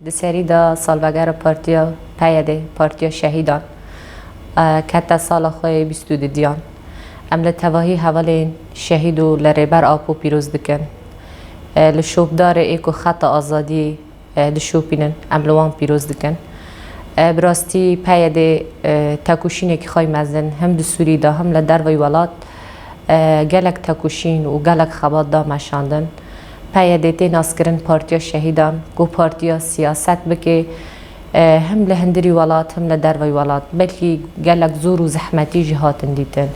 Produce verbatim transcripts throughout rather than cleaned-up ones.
Di serî de salvegera Partiya P Y D, Partiya Şehîdan, e, kete sala xwe yê bîst û didiyan. Em li tevahî hevalên şehîd û li Rêber Apo pîroz dikin. E, li şopdarê ê ku xeta azadiyê, e, dişopînin, em li wan pîroz dikin. E, bi rastî P Y D, e, tekoşînekî xwe yê mezin, him di Sûrî de, him li derveyî welat, e, gelek tekoşîn û gelek xebat da meşandin. P Y D tê naskirin Partiya Şehîdan, ku partiya siyaset bike, e, him li hundirî welat, him li derveyî welat. Belkî gelek zor û zehmetî jî hatin dîtin.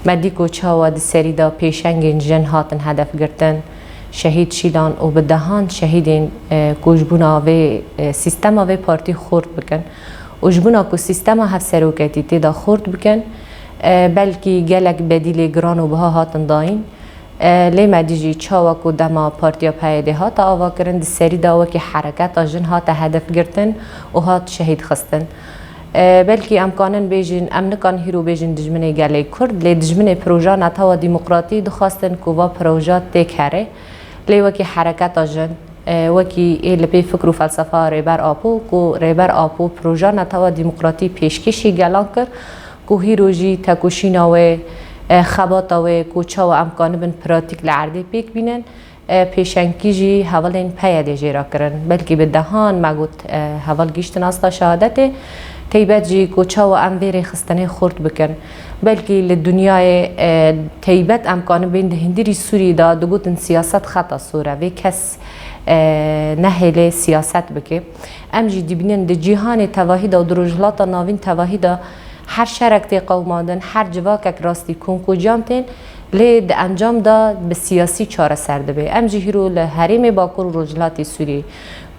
Me dî ku çawa di serî de pêşengên jin hatin hedef girtin, şehîd şîlan û bi dehan şehîdên, e, ku ji bona vê, e, sîstema vê partî xurt bikin û ji bona ku sîstema hevseroketî tê de xurt bikin, e, belkî gelek bedîlê giran û biha hatin dayîn. E, lê me dî jî çawa ku dema Partiya P Y D hate avakirin, di serî de wekî hereketa jin hate hedef girtin û hat şehîd xistin. E, belkî em kanin bêjin, em nikarin hîro bêjin dijminê gelê Kurd, lê dijminê proja Netewa Demokratî dixwestin ku va proja têk here. Lê wekî hereketa jin, e, wekî ê li pê fikr û felsefa Rêber Apo, ku Rêber Apo proja Netewa Demokratî pêşkêşî gelan kir, ku hîro jî tekoşîna wê, e, xebata wê, ku çawa em kanibin pratîk li erdê pêk bînin, e, pêşengkî jî hevalên P Y D jê re kirin. Belkî bi dehan me got, e, heval gihîştin asta şehadetê. Teybet jî ku çawa em vê rêxistinê xurt bikin. Belkî li dinyayê, e, teybet em kanibin di hundirî Sûrî de digotin siyaset xeta sor e. Vê kes, e, nehêlê siyaset bike. Em jî dibînin di cîhanê tevahî de û di Rojhilata Navîn tevahî de her şerek tê qewimandin, her civakek rastî konkocan tên, lê di encam de bi siyasî çareser dibe. Em jî hîro li herêmê Bakur û Rojhilatê Sûriyê,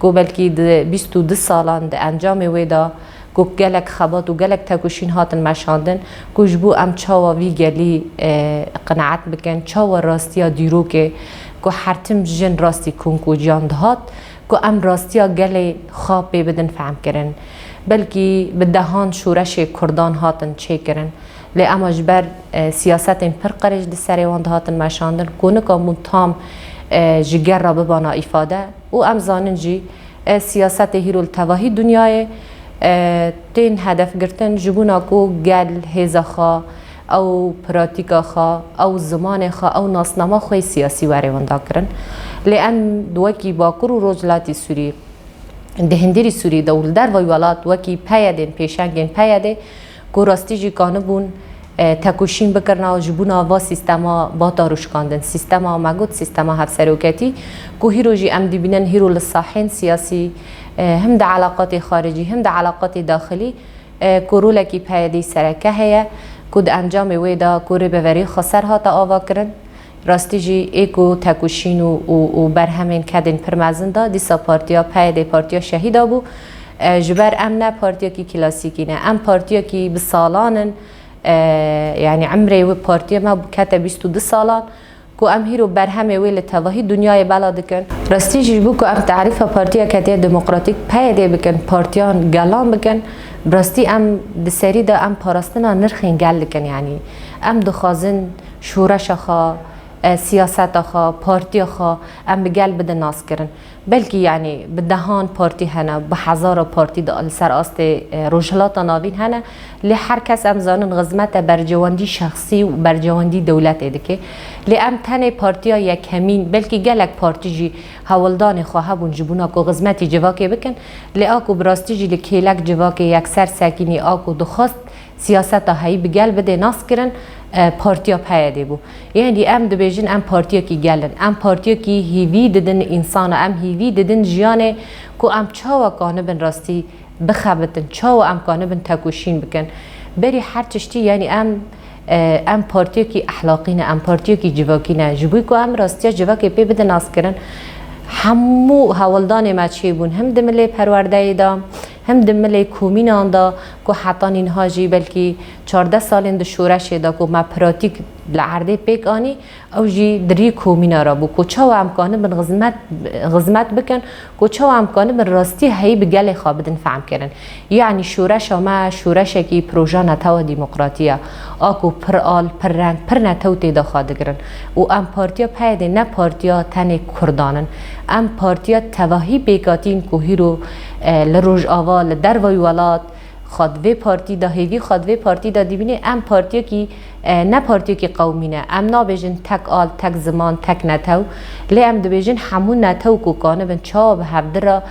ku belkî di bîst û du salan di encamê wê de, ku gelek xebat û gelek tekoşîn hatin meşandin, ku ji bo em çawa vî gelî, e, qenaet bikin, çawa rastiya dîrokê, ku her tim jin rastî konkocan dihat, ku em rastiya gelê xwe pê bidin fehmkirin. Belkî bi dehan şoreşê Kurdan hatin çêkirin. Lê ema ji ber, e, siyasetên pir qirêj di serê wan dihatin meşandin, ku nikabûn tam, e, ji gel re bibana îfade û em zanin jî, e, siyasetê hîro li tevahî dinyayê, e, tên hedefgirtin ji bona ku gel hêza xwe, ew pratîka xwe, ew zimanê xwe, ew nasnama xwe yê siyasî were winda kirin. Lê em wekî Bakur û Rojhilatî Sûrî, di hundirî Sûrî de û li derveyî welat wekî P Y D'ên, pêşengên P Y D, ku rastî jî kanibûn, e, tekoşîn bikirina û ji bona va sîstema bata rûşkandin, sîstema me got, sîstema hevseroketî, ku hîro jî em dibînin hîro li sahên siyasî, e, him di eleqatê xaricî, him di eleqatê daxilî, e, ku rolekî P Y D'yî sereke heye, ku di encamê wê de ku rêbeverî xweser hate avakirin. Rastî jî ê ku tekoşîn û, û, û berhemên kedên pir mezin da, dîsa partiya P Y D partiya şehîda bû. E, ji ber em ne partiyekî klasîkî ne, em partiyekî bi salan in, e, yanî emrê wê partiya me kete bîst û du salan. Ku em hîro berhemê wê li tevahî dinyayê bela dikin. Rastî jî ji bo ku em tarîfa partiyeke tê demokratîk P Y D bikin, partiyan gelan bikin, bi rastî em di serî de em parastina nirxên gel dikin, yanî em dixwazin şoreşa xwe, e, siyaseta xwe, partiya xwe em bi gel bidin naskirin. Belkî, yanî, bi dehan partî hene, bi hezara partî di, li ser astê, e, Rojhilata Navîn hene, lê her kes, em zanin, xizmete bercewendî şexsî û bercewendî dewletê dike. Lê em tenê partiya yekemîn, belkî gelek partî jî hewldanê xwe hebûn ji bona ku xizmetî civakê bikin. Lê a ku bi rastî jî li kêlek civakê yekser sekînî, a ku dixwest siyaseta heyî bi gel bidê naskirin, e, partiya P Y D bû. Yanî em dibêjin em partiyekî gel in. Em partiyekî hîvî didin însana, em hîvî didin jiyanê ku em çawa kanibin rastî bixebitin, çawa em kanibin tekoşîn bikin. Berî her tiştî, yanî em, e, em partiyekî ehlaqî ne, em partiyekî civakî ne. Ji bo ku em rastiya civakê pê bidin naskirin, hemû hewldanê me çêbûn, him di milê perwerdeyê de, him di milê komînan de, ku hetanî niha jî belkî çardeh salên di şoreşê de ku me pratîk li erdê pêk anî, ew jî di rî komîna re bû ku çawa em kanibin xizmet, xizmet bikin, ku çawa em kanibin rastî heyî bi gelê xwe bidin fehmkirin. Yanî şoreşa me şoreşekî proja netewa demokratî ye, a ku pir al, pir reng, pir netew tê de xwe digirin. Û em partiya P Y D ne partiya tenê Kurdan in. Em partiya tevahî pêkhatîn ku hîro e, li Rojava, li dervayî welat, xwe di vê partî de, hêvî xwe di vê partî de dibîne, em partiyekî, e, ne partiyekî qewmî ne. Em nabêjin tek al, tek ziman, tek netew, lê em dibêjin hemû netew ku kanibin çawa bi hevdira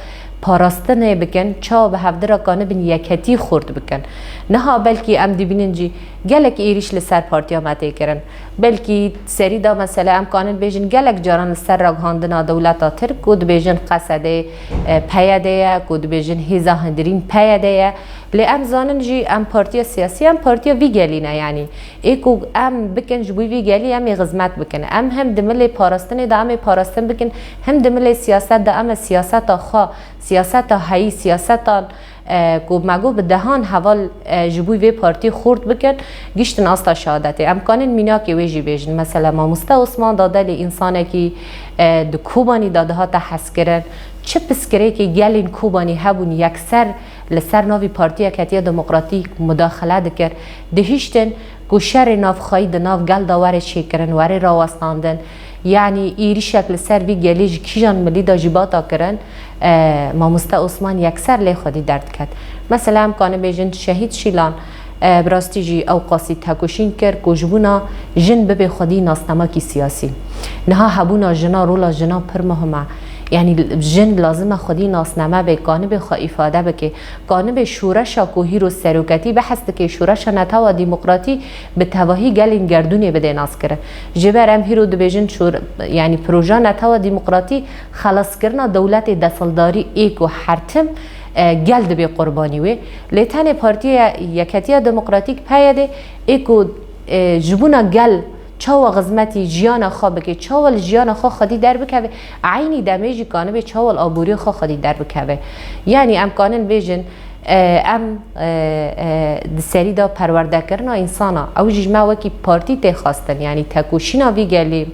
parastinê bikin, çawa bi hevdira kanibin yeketî xurt bikin. Niha belkî em dibînin jî gelek êrîş li ser partiya me tê kirin. Belkî serî de mesela em kanin bêjin gelek caran li ser ragihandina dewleta Tirk ku dibêjin Qesede, e, P Y D ye, ku dibêjin hêza hundirîn P Y D ye. Lê em zanin jî em partiya siyasî, em partiya vî gelî ne, yanî ê ku em bikin ji bo vî gelî em ê xizmet bikin. Em hem di milê parastinê de em ê parastin bikin, hem di milê siyaset de em ê siyaseta xwe, siyaseta heyî, siyasetan, e, ku me got bi dehan heval, e, ji bo vê partî xurt bikin, giştin asta şehadetê. Em kanin mînakê wê jî bêjin. Mesela Mamoste Osman Dade lê însanekî, e, di Kobanî de dihate hezkirin. Çi piskirêkê gelên Kobanî hebûn yekser li ser navî Partiya Yeketiya Demokratîk mudaxile dikir. Dihiştin ku şerê navxweyî di nav gel de were çêkirin, were rawestandin. Yanî êrîşek li ser vî gelê ji kîjan milî de jî bata kirin, e, Mamoste Osman yekser lê xwedî derdiket. Mesela em kanibêjin Şehîd Şîlan, e, bi rastî jî ew qasî tekoşîn kir ku ji bona jin bibe xwedî nasnamekî siyasî. Niha hebûna jina, rola jina pir muhim e. Yanî jin lazim e xwedî nasname be, kanibe xwe îfade bike, kanibe şoreşa ku hîro seroketî behs dike, şoreşa netewa demokratî bi tevahî gelên gerdûnê bide naskirin. Ji ber em hîro dibêjin şor-, yanî proja netewa demokratî xelaskirina dewletê desthilatdarî ê ku her tim, e, gel dibe qurbanî wê. Lê tenê Partiya Yeketiya Demokratîk P Y D ê ku, e, ji bona gel çawa xizmetî jiyana xwe bike, çawa li jiyana xwe xwedî derbikeve, eynî demê jî kanibe çawa li aboriya xwe xwedî derbikeve. Yanî em kanin bêjin, e, em, e, e, di serî de perwerdekirina însana, ew jî ji me wekî partî tê xwestin, yanî tekoşîna vî gelî.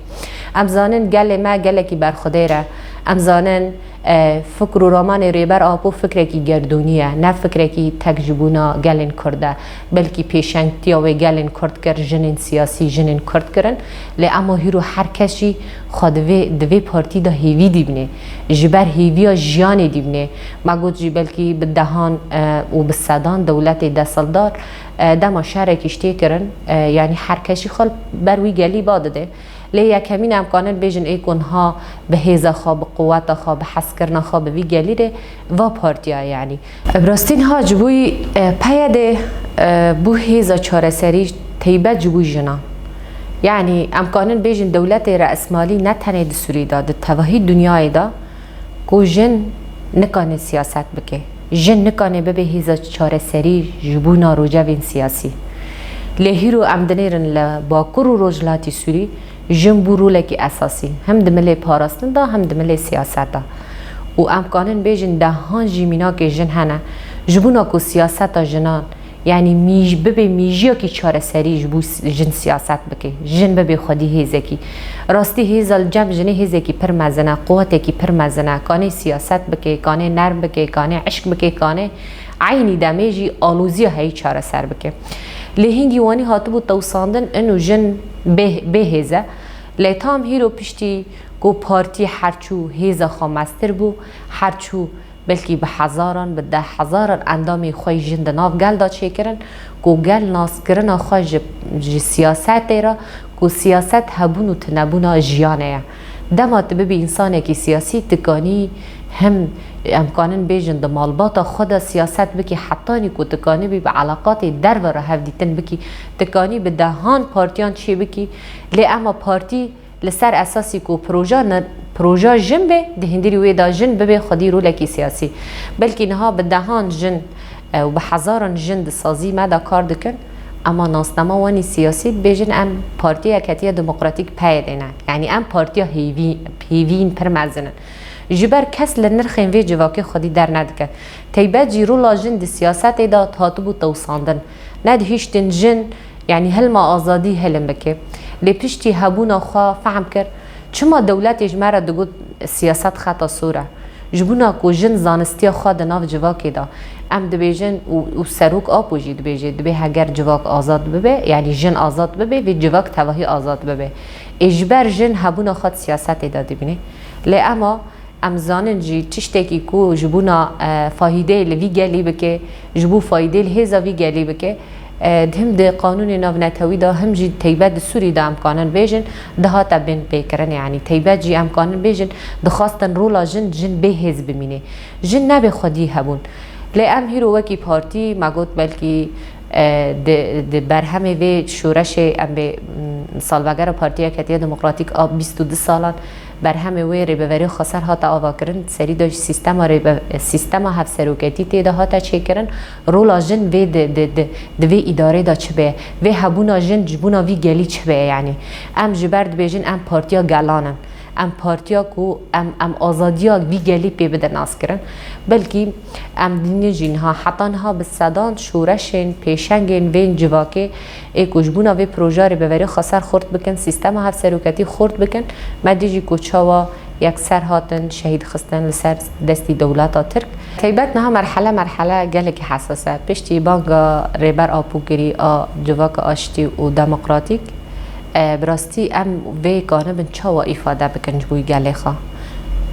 Em zanin gelê me gelekî berxwedêr e. Em zanin, e, fikr û ramanê Rêber Apo fikrekî gerdûnî ye, ne fikrekî tek ji bona gelên Kurd e. Belkî pêşengtiya wê gelên Kurd kir, jinên siyasî, jinên Kurd kirin. Lê ema hîro her kes jî xwe di vê, di vê partî de hêvî dîbîne. Ji ber hêviya jiyanê dîbîne. Me got jî belkî bi dehan, e, û bi sedan dewletê desthilatdar, e, dema şerekî ji tê kirin, e, yanî her kes jî xwe ber wî gelî ba dide. Lê yekemîn em kanin bêjin ê ku niha bi hêza xwe, bi quweta xwe, bi hezkirina xwe bi vî gelî re va partiya, yanî. Bi rastî niha ji bo, e, P Y D, e, bû hêza çareserî teybet ji bo jinan. Yanî em kanin bêjin dewletê reesmalî ne tenê di Sûrî de, di tevahî dinyayê de ku jin nikane siyaset bike. Jin nikane bibe hêza çareserî ji bona rojevên siyasî. Lê hîro em dinêrin li Bakur û Rojhilatî Sûrî jin bû rolekî esasî, hem di milê parastin de, hem di milê siyaset de. Û em kanin bêjin dehan jî mînakê jin hene. Ji bona ku siyaseta jinan, yanî mîj-, bibe mîjiyekî çareserî ji bo s-, jin siyaset bike. Jin bibe xwedî hêzekî. Rastî hêza li cem jinê hêzekî pir mezin e, quwetekî pir mezin e. Kanê siyaset bike, kanê nerm bike, kanê eşk bike, kanê eynî demê jî aloziya heyî çareser bike. Lê hingî wanî hatibû tewsandin, ino jin bê, bê hêz e. Lê tam hîro piştî ku partî her çû hêza xwe mestir bû, her çû belkî bi hezaran, bi deh hezaran endamê xwe jin di nav gel de çêkirin, ku gel naskirina xwe ji, ji siyasetê re, ku siyaset hebûn û tunebûna jiyanê ye. Dema tu bibî însanekî siyasî, tu kanî hem, em kanin bêjin, di malbata xwe de siyaset bikî, hetanî ku tu kanî bî bi eleqatê derve re hevdîtin bikî, tu kanî bi dehan partiyan çê bikî, lê ema partî li ser esasî ku proja ne, proja jin be, di hîndirî wê de jin bibe xwedî rolekî siyasî. Belkî niha bi dehan jin, e, û bi hezaran jin di sazî me de kar dikin, ema nasnama wan î siyasî dibêjin em Partiya Yeketiya Demokratîk P Y D ne. Yanî em partiya hêvî, hêvîn pir mezin in. Ji ber kes li nirxên vê civakê xwedî dernedike. Teybet jî rola jin di siyasetê de hatibû tewsandin. Nedihiştin jin, yanî hilma azadî hilm bike. Lê piştî hebûna xwe fehm kir, çima dewletê ji me re digot siyaset xeta sor e? Ji bona ku jin zanistiya xwe di nav civakê de, em dibêjin û, û serok Apo jî dibêje, dibê heger civak azad bibe, yanî jin azad bibe, vê civak tevahî azad bibe. Ê ji ber jin hebûna xwe di siyasetê de dibîne. Lê ema Em zanin jî tiştekî ku ji bona, e, fayîdeyê li vî gelî bike, ji bo fayîdeyê li hêza vî gelî bike, e, him di qanûnê navnetewî de, him jî teybet di Sûrî de em kanin bêjin, dihate bin pêkirin. Yanî teybet jî em kanin bêjin, dixwastin rola jin, jin bê hêz bimîne. Jin ne bê xwedî hebûn. Lê em hîro wekî partî, me got belkî, e, di, di berhemê vê şoreşê em bê, m, salvegera Partiya Yeketiya Demokratîk a bîst û du salan, berhemê wê Rêbeverê Xweser hate avakirin, serî de ji sîstema rêbe-, sîstema hevseroketî tê de hate çêkirin. Rola jin vê di, di, di, di vê îdarê de çi be? Vê hebûna jin ji bona vî gelî çi be? Yanî em ji ber dibêjin em partiya gelan in. Em partiya ku em, em azadiya vî gelî pê bide naskirin. Belkî em dînin jî niha, heta niha bi sedan şoreşên, pêşengên vên civakê ê ku ji bona vê proja Rêbeverê Xweser xurt bikin, sîstema hevseroketî xurt bikin, me dî jî ku çawa yekser hatin şehîd xistin li ser destî dewleta Tirk. Teybet niha merhele merhele gelekî hesas e. Piştî banga Rêber Apo kirî a civaka aştî û demokratîk, e, bi rastî em vê kanibin çawa îfade bikin ji bo gelê xwe?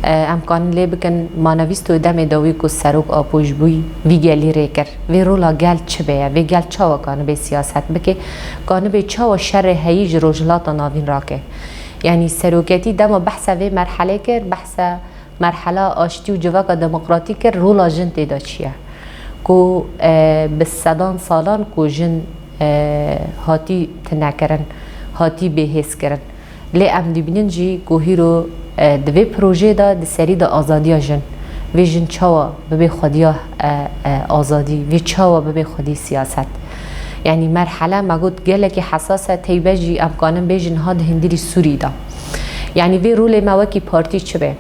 E, em kanin lê bikin manevîstoyê demê dawî ku Serok Apo ji bo vî gelî rê kir. Vê rola gel çi be ye? Vê gel çawa kanibe siyaset bike? Kanibe çawa şerê heyî ji Rojhilata Navîn rake? Yanî seroketî dema behsa vê merhelê kir, behsa merhela aştî û civaka demokratîk kir, rola jin tê de çi ye? Ku, e, bi sedan salan ku jin, e, hatî tinekirin, hatî bêhêzkirin. Lê em dibînin jî ku hîro, e, di vê projeyê de di serî de azadiya jin, vê jin çawa bibe xwediya, e, e, azadî, vê çawa bibe xwedî siyaset. Yanî merhele me got gelekî hesas e, teybe jî em kanin bêjin ha di hundirî Sûrî de. Yanî vê rolê me wekî partî çi be?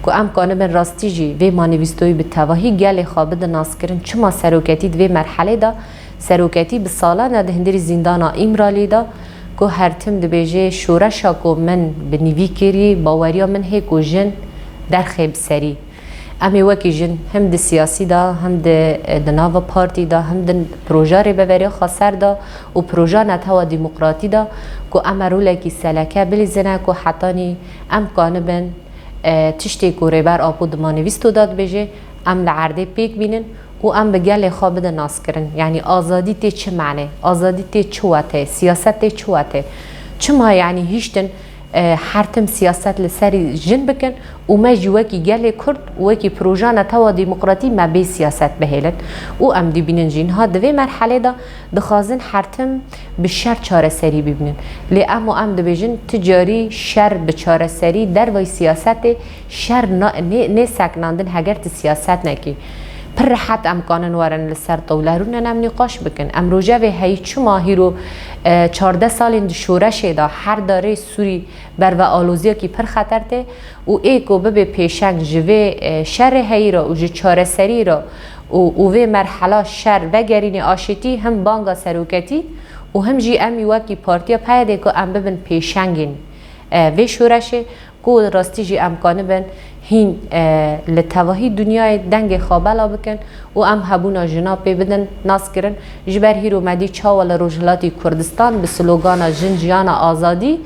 Ku em kanibin rastî jî vê manîvîstoyê bi tevahî gelê xwe bidin naskirin, çima seroketî di vê merhelê de, seroketî bi salan e di hundirî zîndana Îmraliyê de, ku her tim dibêje şoreşa ku min bi nîvî kirî, baweriya min hê ku jin derxê bi serî. Em ê wekî jin him di siyasî de, him di, di nava partî de, him di proja Rêbeverê Xweser de û proja Netewa Demokratî de ku em ê rolekî seleke bilîzine ku hetanî em kanibin, e, tiştê ku Rêber Apo di manîvîsto de dibêje, em li erdê pêk bînin û em bi gelê xwe bidin naskirin. Yanî azadî tê çi mane? Azadî tê çi wete? Siyaset tê çi wete? Çima yanî hiştin, e, her tim siyaset li serî jin bikin û me jî wekî gelê Kurd û wekî proja Netewa Demokratî me bê siyaset bihêlin? Û em dibînin jî niha di vê merhelê de dixwazin her tim bi şer çareserî bibînin. Lê em û em dibêjin, ti carî şer bi çareserî dervayî siyasetê şer na-, nê-, nê seknandin heger ti siyaset nekî. Pir rehet em kanin werin li ser tewle rûnin em nîqaş bikin. Em rojevê heyî çima hîro, e, çardeh salên di şoreşê de her darê Sûrî ber ve aloziyekî pir xeter tê û ê ku bibe pêşeng ji vê, e, şerê heyî re û ji çareserî re û, û vê merhela şer vegerînê aşitî him banga seroketî û him jî em wekî Partiya P Y D'ê ku em bibin pêşengên, e, vê şoreşê ku rastî jî em kanibin hîn, e, li tevahî dinyayê dengê xwe bela bikin û em hebûna jina pê bidin naskirin. Ji ber hîro me dî çawa li Rojhilatî Kurdistan bi slogana Jin Jiyana Azadî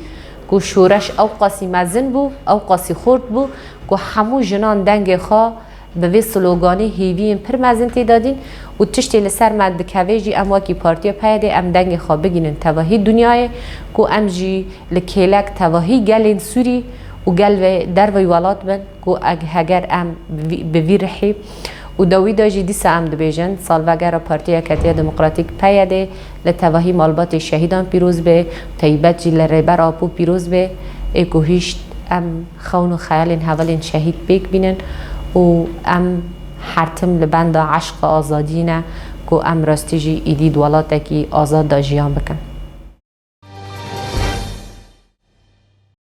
ku şoreş ew qasî mezin bû, ew qasî xurt bû ku hemû jinan dengê xwe bi vê sloganê hêviyên pir mezin tê de dîn û tiştê li ser me dikeve jî em wekî Partiya P Y D'ê em dengê xwe bigînin tevahî dinyayê ku em jî li kêlek tevahî gelên Sûrî û gel ve derveyî welat bin ku eg-, heger em bi vî, bi vî rihî û dawî de jî dîsa em dibêjin, salvegera Partiya Yeketiya Demokratîk P Y D'ê li tevahî malbatê şehîdan pîroz be, teybet jî li Rêber Apo pîroz be, ê ku hîşt em xewn û xeyalên hevalên şehîd pêk bînin û em her tim li benda eşqa azadiyê ne ku em rastî jî êdî di welatekî azad de jiyan bikin.